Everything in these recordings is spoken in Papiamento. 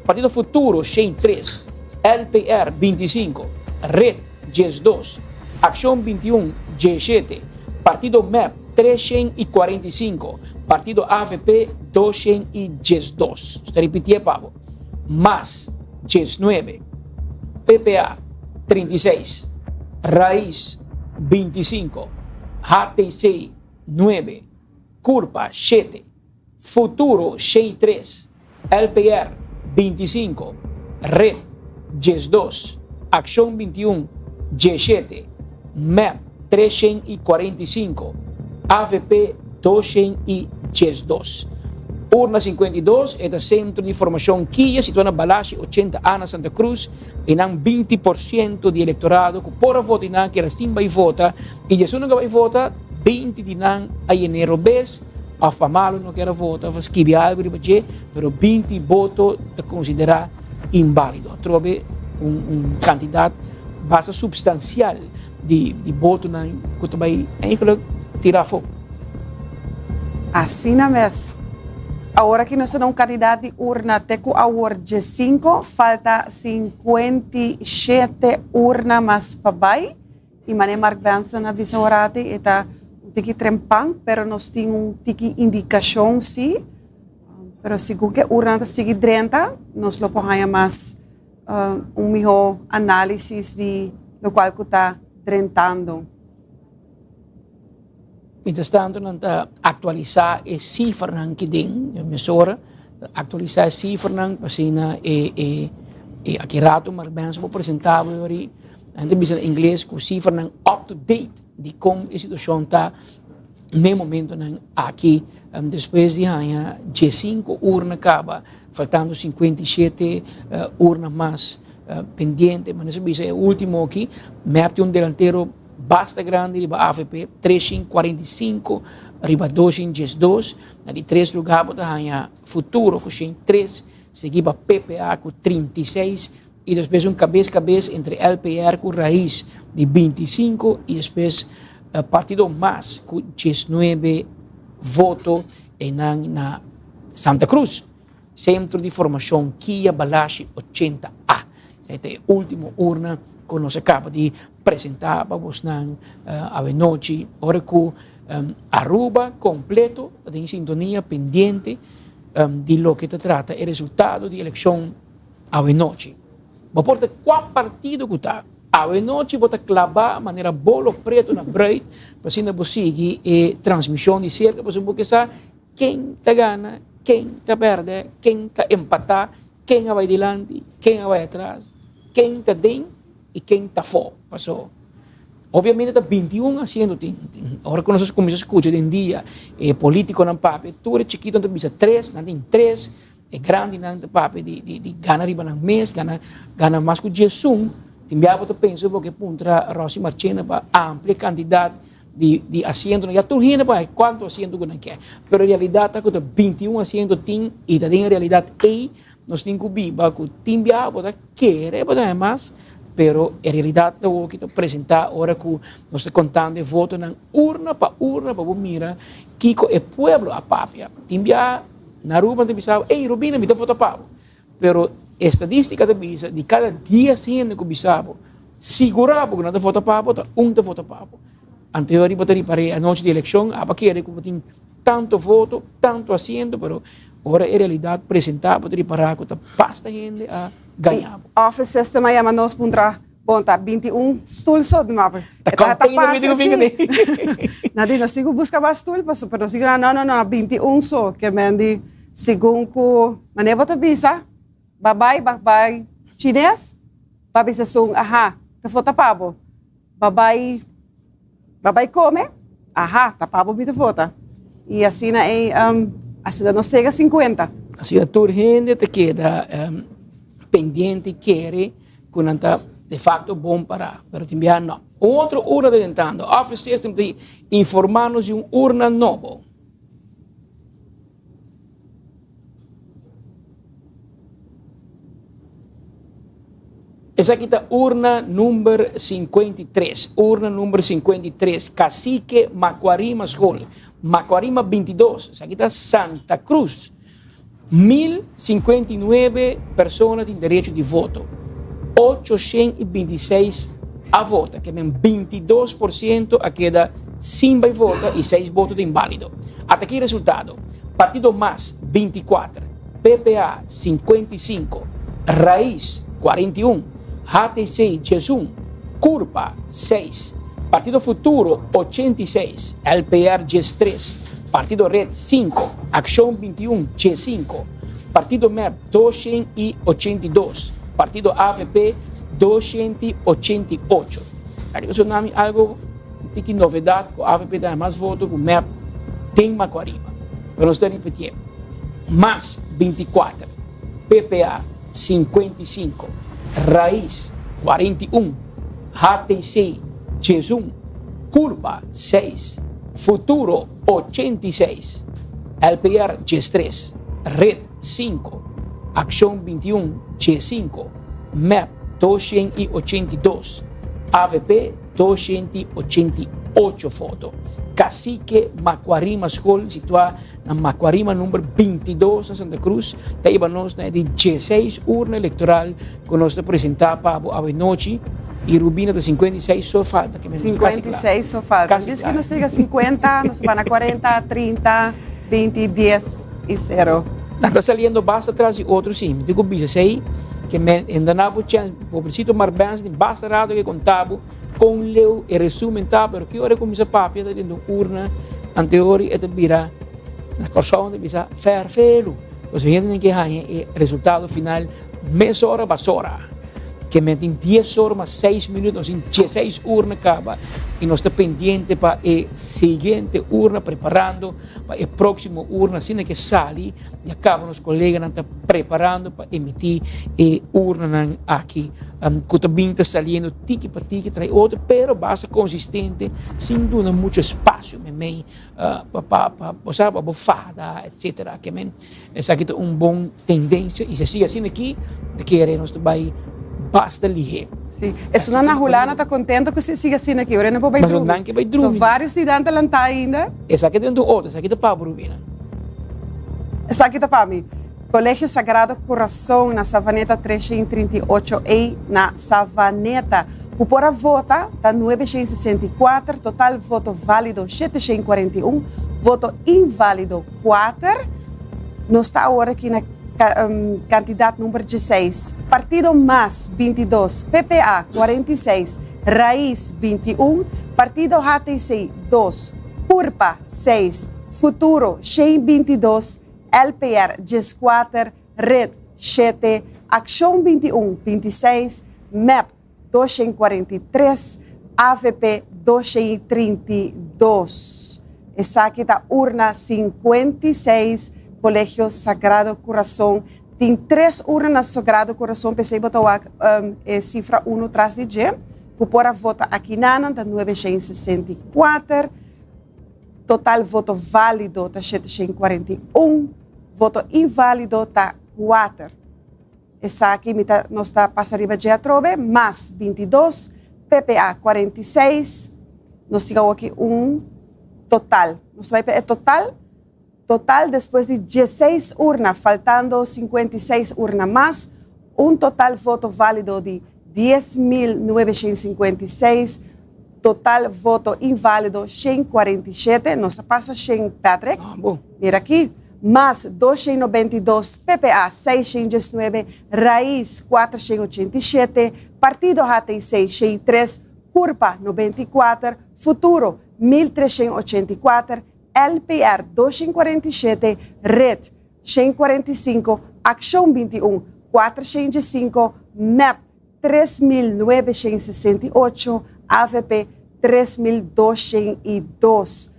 Partido Futuro 103, LPR 25, Red 12, Accion 21 17, Partido mep 345, Partido avp 212. Nos ta ripitié pa bo, Mas 19, PPA 36, Raiz 25, HTC 9, Curpa 7, Futuro 103, LPR 25, Red 12, Accion 21 17, mep 345, avp 212. Urna 52 e ta Centro di Formacion Kia situa na Balashi 80 A na Santa Cruz y nan 20 por ciento di electorado cu por a vota y nan kier a sin bay vota y di esun nan cu a bay vota 20 di nan a yene robes of pa malo no kier a vota of a skibi algo riba dje pero 20 boto ta considera inválido. Atrobe un un cantidad basta substancial di di botonan cu ta bay eigenlijk tira afo. Asina mes. Awor aki nos ta na un cantidad di urna te cu awor djesinco, falta 57 urna mas pa bay. Y mane Mark Benson a bisa orati e ta un tiki trempan, pero nos tin un tiki indicacion si. Pero segun ku e urna ta sigui drenta, nos lo por haña mas un mihó análisis di lokual ku ta drentando. Mientras tanto nan ta aktualisá e sifranan ki den mesora, aktualisá e sifranan pa asina e e e aki rato Mark Benson por presentá bo yori, nan ta bisa na ingles ku sifranan up to date di kon e situashon ta n'e momentonan aki despues di haña diesinco urna kaba faltando 57 urna mas pendiente. Ma nos a bisa e ultimo aki mep tin un delantero basta grandi riba avp 345 riba 212. Na di tres lugar bo ta haña Futuro ku 103 sigui pa PPA ku 36 y despues un cabes cabes entre LPR cu Raiz di 25 y despues Partido Mas cu 19 voto eynan na Santa Cruz. Centro di Formacion Kia Balashi 80 A. Esey ta e ultimo urna cu nos a caba di presenta pa bosnan awenochi ora cu Aruba completo ta den sintonia pendiente di loke ta trata e resultado di eleccion Awenochi. Bo por ta kua partido ku ta. Awenochi bo ta klabá manera bolo pretu na bruid pa asina bo sigui e transmishon di serka pasobra bo ke sa ken ta gana, ken ta pèrdè, ken ta empatá, ken a bai dilanti, ken a bai atras, ken ta den i ken ta afó. Paso obviamente ta 21 asiento tin. Ora ku nos a kuminsá skucha den dia e polítikonan papia tur e chikitonan ta bisa tres, nan tin tres. E grandinan ta papia di di di gana riba nan mes, gana gana mas ku djesun. Tin bia bo ta pensa bo ke puntra Rosy Marchena pa amplia e kantidat di di asientonan. Ya tur hende por haña kuantu asiento ku nan ke. Pero e realidat ta ku ta 21 asiento tin i ta den e realidat ei nos tin ku biba ku tin bia bo ta kere bo ta haña mas, pero e realidat ta wou ki ta presenta ora ku nos ta kontando e votonan urna pa urna pa bo mira kiko e pueblo a papia. Tin bia. Na Aruba nan ta bisa bo, ey Robina mi ta vota pa bo. Pero estadistica ta bisa di cada dies hende cu bisa bo, sigura bo cu nan ta vota pa bo, ta un ta vota pa bo. Anto yo ariba ta ripara e anochi di eleccion, aba kere cu bo tin tanto voto, tanto asiento, pero ora e realidad presenta bo ta ripara cu ta basta hende a gaña bo. Office system a yama nos puntra Bon ta 21 stoel so ma Ta container mi tin ku bin kuné. Na di nos tin ku buska mas stoel paso pero nos di no no no 21 so ke men di segun ku manera bo ta bisa babay babay chines ba bisa esun aha ta fota pa bo babay babay kome aha ta pa bo mi ta fota y asina ei asina nos chega 50. Asina tur hende ta keda pendiente kere. Cu nan ta de facto bon para, pero tin biaha no. Un otro urna ta entrando. Office System ta informa nos di un urna nobo. Esaki ta urna number 53. Urna number 53, Cacique Macuarima School. Macuarima 22. Esaki ta Santa Cruz. 1059 persona tin derecho di voto. 826 a vota, ke men 22% a keda sin bai vota i 6 voto ta inválido. Ata aki resultado, Partido mas, 24, PPA, 55, Raiz, 41, HTC, 11, Curpa, 6, Partido Futuro, 86, LPR, 13, Partido Red, 5, Accion 21, 15, Partido mep, 282, Partido avp, 288. Sa ki ta sona mi algo tiki novedad ku avp ta haña mas voto ku mep den Macuarima. Pero nos ta ripitié, Mas 24, PPA 55, Raiz 41, HTC 11, Curpa 6, Futuro 86, LPR 13, Red 5, Accion 21 15, mep 282, avp 288 foto. Cacique Macuarima School, situá na Macuarima number 22 na Santa Cruz, ta hiba nos na e di 16 urna electoral cu nos ta presenta pa bo awe nochi. Y Rubina ta 56 so falta. Ke men nos ta casi cla. 56 so falta. Casi Dice cla. que nos llega 50, nos van a 40, 30, 20, 10 y 0. Nan ta saliendo basta tras di otro sí. Mi tin ku bisa esei ke men enda na bo chèns. Pobrecito Marbenz tin basta rato ke konta bo kon leu e resumen ta, pero ki ora e kuminsá papia ta den un urna anteori e ta bira na Kòrsou nan ta bisa fèrfelu. Pasobra hende tin ke haña e resultado final mesora basora. Ke men tin dies ora mas seis minuut, nos tin dieseis urna kaba i nos ta pendiente pa e siguiente urna preparando pa e próksimo urna asina ke sali ya kaba nos koleganan ta preparando pa emití e urnanan aki ku ta bin ta saliendo tiki pa tiki trae otro pero basta konsistente sin duna mucho espasio meimei pa pa pa bo sa pa bo fada etcetera ke men esaki ta un bon tendensia i si sigui asina aki ta kere nos ta bai basta lihé. Sí, esunnan na Hulanda ta kontento ku si sigui asina aki, ora nan por bai Pasobra drumi. nan ke bai So drumi. varios di nan ta lantá ainda. Esaki ta dentro otro, esaki ta pa bo Rubina. Esaki ta pa mi. Colegio Sagrado Corazon na Savaneta 338 A na Savaneta. Ku por a vota ta 964, total voto válido 741, voto inválido 4. Nos ta awor aki na kandidat number 16. Partido mas 22, PPA 46, Raiz 21, Partido HTC 2, Curpa 6, Futuro 122, LPR 14, Red 7, Accion 21 26, mep 243, avp 232. Esaki ta urna 56, Colegio Sagrado Corazon. Tin tres urna na Sagrado Corazon, p'esei bo ta wak e sifra uno tras di dje. Ku por a vota akinanan ta 964. Total voto válido ta 741, voto inválido ta 4. Esaki mi ta nos ta pasa riba dje atrobe, mas 22, PPA 46, nos tin awoki un total. Nos ta bai pa e total, total despues di 16 urna, faltando 56 urna mas, un total voto válido di 10.956, total voto inválido 147, nos a pasa 100 Patrick, mira aki, mas 292, PPA 619, Raiz 487, Partido HTC 103, Curpa 94, Futuro 1384, LPR 247, Red 145, Accion 21, 405, mep 3968, avp 3202.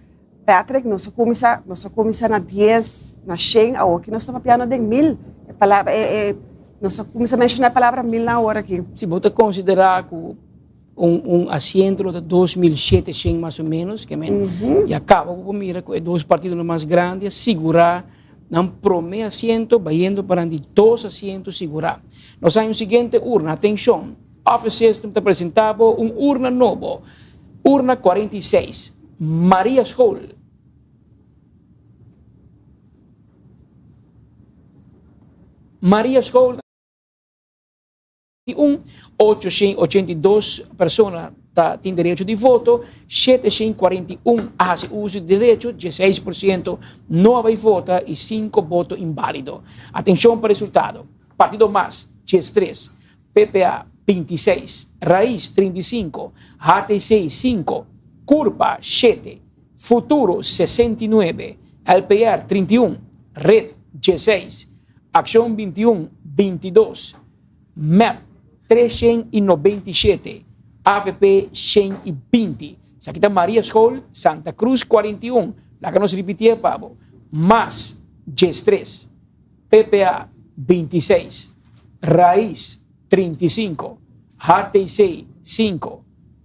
Patrick, nos a cuminsa, nos a cuminsa na dies, na shen, awoki nos ta papiando den mil. E palabra, e, e, nos a cuminsa menciona e palabra mil na awor aki. Si bo ta considera cu Un un asiento lo ta 2700 mas o menos, ke men ya kaba bo por mira ku e dos partidonan mas grandi a sigurá nan promé asiento bayendo pa nan di dos asiento sigurá. Nos haña un siguiente urna, atenshon, Office System ta presentá bo un urna nobo, urna 46, Maria School. Maria School na 21, 882 persona ta tin derecho di voto, 741 a hasi uso di derecho, 16% no a bai vota i 5 boto inbálido. Atenshon pa resultado, Partido Mas, 13, PPA, 26, Raiz, 35, HTC, 5, Curpa, 7, Futuro, 69, LPR, 31, Red, 16, Accion 21, 22, mep, 397, avp, 120. Esaki ta Maria School, Santa Cruz, 41. Laga nos ripitié pa bo. Mas, 13, PPA, 26, Raiz, 35, HTC, 5,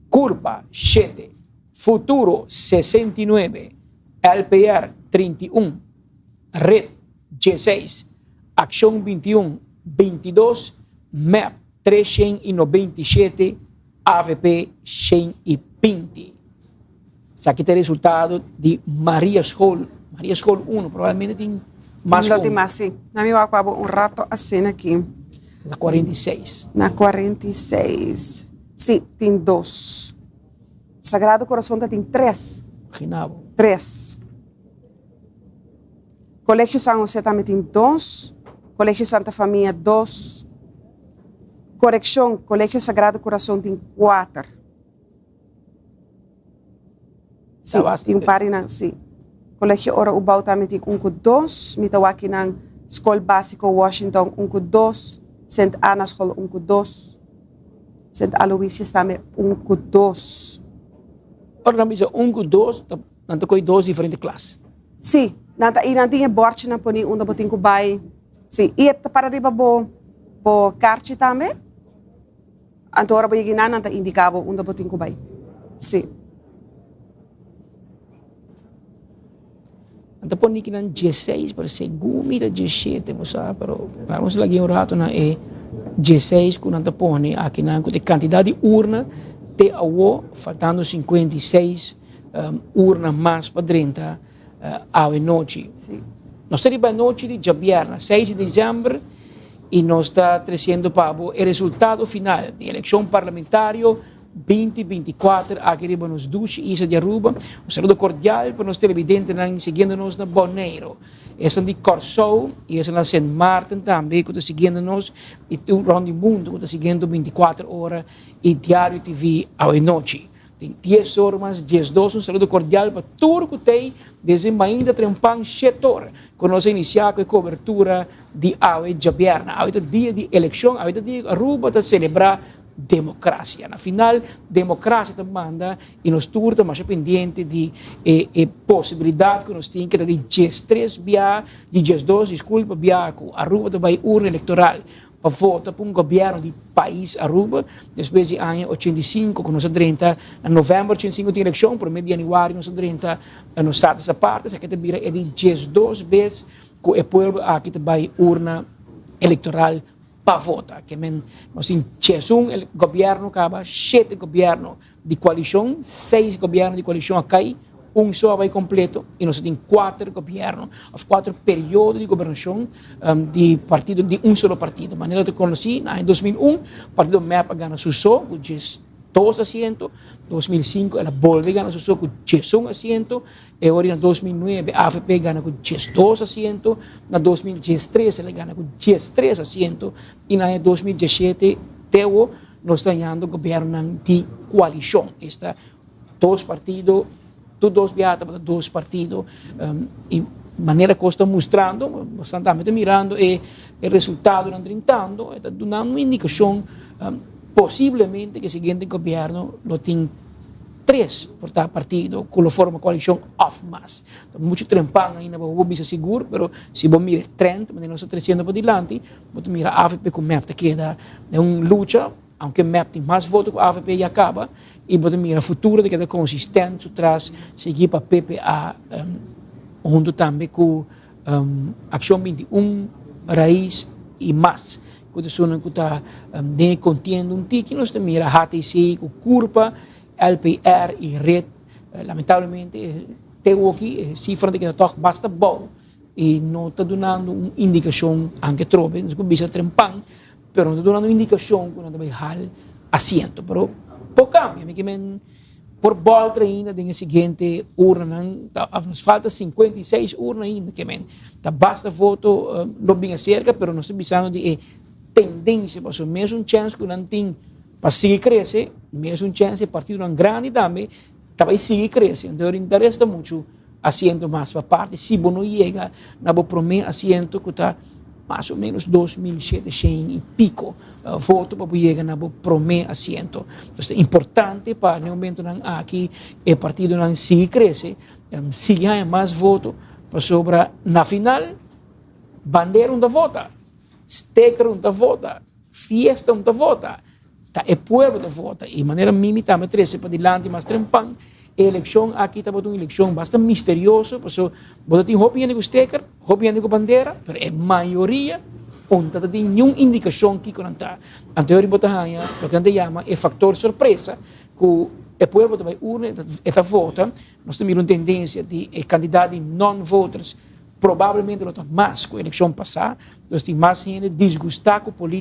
Curpa, 7, Futuro, 69, LPR, 31, Red, 16, Accion 21, 22, mep, 397, avp, 120. Esaki ta e resultado di Maria School. Maria School 1, probablemente tin mas Lo tin mas, sí. Na mi wak bo un rato asina aki. Na 46. Na 46. Sí, tin dos. Sagrado Corazon ta tin tres. Imagina bo. Tres. Colegio San Jose tambe tin dos. Colegio Santa Famia dos. Coreccion, Colegio Sagrado Corazon tin cuater. Sí, tin un par di nan, sí. Colegio Ora Ubao tambe tin un cu dos. Mi ta wak nan School Basico Washington un cu dos. Sint Anna School un cu dos. Sint Aloysius tambe un cu dos. Ora nan bisa un cu dos, nan ta coge dos diferente klas. Sí, nan ta, y nan tin e bordjenan poni unda bo tin cu bay. Sí, y e ta para riba bo, bo kaartje tambe. Anto ora bo yega nan, nan ta indica bo unda bo tin cu bay. Sí. Nan ta pone kinan dieseis, pero segun mi ta dieshete, bo sa, pero laga nos laga un rato na e dieseis ku nan ta pone akinan ku ta e kantidat di urna te awo, faltando 56 urna mas pa drenta awe nochi. Nos ta riba anochi di djabièrnè, seis di desèmber, i nos ta tresiendo pa bo e resultado final di elekshon parlamentario 2024 aki riba nos dushi isla di Aruba. Un saludo cordial pa nos televidentenan siguiendo nos na Boneiro, esnan di Kòrsou i esnan na Sint Maarten tambe ku ta siguiendo nos i tur rònt di mundu ku ta siguiendo 24 ora i Diario TV awe nochi. Tin dies or mas 12. Un saludo cordial pa tur ku t'ei desde mainta trempan shet or ku nos a inisiá ku e kobertura di awe djabièrnè. Awe ta dia di elekshon, awe ta dia ku Aruba ta selebrá demokrasia. Na final, demokrasia ta manda i nos tur ta masha pendiente di e e posibilidat ku nos tin ku ta di 13 bia, di 12, diskulpa, bia ku Aruba ta bai urna elektoral pa vota pa un gobièrnu di pais Aruba despues di aña 85 ku nos a drenta na novèmber 85 tin elekshon, promé di yanüari nos a drenta nos status aparte, esaki ta bira e di 12 bes ku e pueblo aki ta bai urna elektoral pa vota. Ke men nos tin 11 gobièrnu kaba, shete gobièrnu di koalishon, seis gobièrnu di koalishon a kai, un so a bai kompleto i nos a tin kuater gobièrnu òf kuater periodo di gobernashon di partido di un solo partido. Manera ta konosí na aña 2001 partido mep a gana su so ku 12 asiento, 2005 el a bolbe gana su so ku 11 asiento. E ora na 2009 avp gana ku 12 asiento, na 2013 el a gana ku 13 asiento i na aña 2017 te awo nos ta hañando gobiernonan di koalishon, esta dos partido, tur dos biaha tabata dos partido i manera kos ta mustrando, nos tambe ta mirando e resultadonan drentando, e ta dunando un indikashon posiblemente ku e siguiente gobierno lo tin tres por ta partido cu lo forma coalicion of mas. Ta mucho trempan ainda pa bo bisa sigur, pero si bo mira e trend manera nos ta treciendo padilanti, bo ta mira avp cu mep ta keda den un lucha, aunke mep tin mas voto cu avp ya caba, y bo ta mira futuro ta keda consistent su tras sigui pa PPA hunto tambe cu Accion 21, Raiz y mas. Cu ta esunnan cu ta den e contienda un tiki, nos ta mira HTC cu Curpa, LPR y Red. Lamentablemente te awoki e cifranan ta keda toch basta bou. I no ta dunando un indikashon, anke trobe, nos ku bisa trempan, pero no ta dunando un indikashon ku nan ta bai hal asiento. Pero por kambia, mi ke men por bòlter ainda den e siguiente urnanan, ta nos falta 56 urna ainda, ke men ta basta voto lo bin aserka, pero nos ta bisando di e tendensia, pasobra mesun chèns ku nan tin pa sigui krese, mesun chèns e partidonan grandi tambe ta bai sigui krese. Anto e interes ta muchu asiento mas pa parti si bo no yega na bo prome asiento ku ta mas o menos 2700 i piko voto pa bo yega na bo prome asiento. Entonces ta importante pa na e momentonan aki e partidonan sigui krese, sigui haña mas voto pasobra na final bandera un ta vota, steker un ta vota, fiesta un ta vota. Ta e pueblo ta vota y manera Mimi tambe trece padilanti mas trempan, e eleccion aki tabata un eleccion basta misterioso paso bo ta tin hopi hende cu steker, hopi hende cu bandera, pero e mayoria un ta tin niun indicacion kico nan ta. Anto yori bo ta haya loke nan ta yama e factor sorpresa cu e pueblo ta bay urna e ta vota, nos ta mira un tendencia di e cantidad di non-voters probablemente lo ta mas cu eleccion pasa, nos tin mas hende disgusta cu politica.